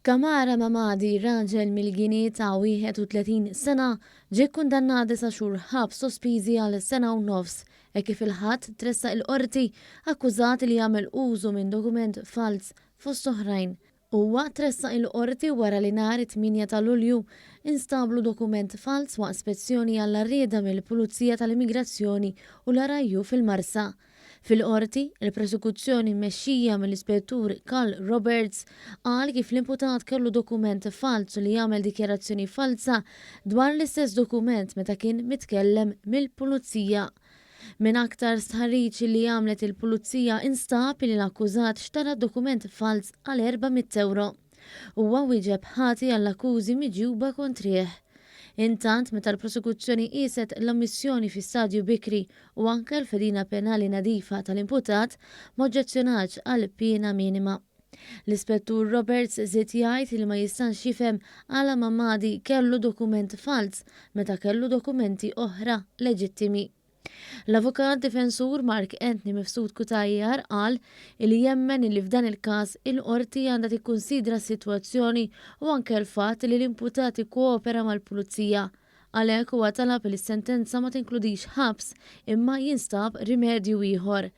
Kamara Mamadi, raġel mill-Guinea ta' 31 sena, ġie kkundannat disa' xhur ħabs sospiżi għal sena u nofs hekk kif il-Ħadd tressaq il-Qorti akkużat li għamel użu minn dokument falz fost oħrajn. Huwa tressaq il-Qorti wara li nhar it-8 ta' Lulju instablu dokument falz waqt spezzjoni għall-għarrieda mill-Pulizija tal-Immigrazzjoni u l-RIU fil-Marsa. Fil-Qorti, il-prosekuzzjoni mmexxija mill-Ispettur Karl Roberts qal kif l-imputat kellu dokument falz u li għamel dikjarazzjoni falza dwar l-istess dokument meta kien mitkellem mill-Pulizija. Minn aktar stħarriġ li għamlet il-Pulizija instab li l-akkużat xtara dokument falz għal 400 ewro. Huwa wieġeb ħati għall-akkużi miġjuba kontrih. Intant, meta l-prosekuzzjoni qieset l-ammissjoni fi stadju bikri u anke l-fedina penali nadifa tal-imputat, m'oġġezzjonatx għal piena minima. L-Ispettur Roberts żied jgħid li ma jistax jifhem għala Mamadi kellu dokument falz meta kellu dokumenti oħra leġittimi. L-avukat difensur Mark Anthony Mifsud Cutajar qal li jemmen li f'dan il-każ il-Qorti għandha tikkunsidra s-sitwazzjoni u anke l-fatt li l-imputat ikkoopera mal-Pulizija. Għalhekk huwa talab li s-sentenza ma tinkludix ħabs imma jinstab rimedju ieħor.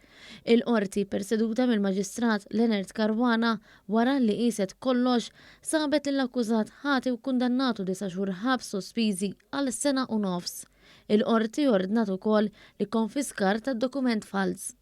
Il-Qorti, perseduta mill-Maġistrat Leonard Caruana, wara li qieset kollox, sabet lill-akkużat ħati u kkundannatu disa' xhur ħabs sospiżi għal sena u nofs. Il-Qorti ordnat ukoll l-ikkonfiskar tad-dokument falz.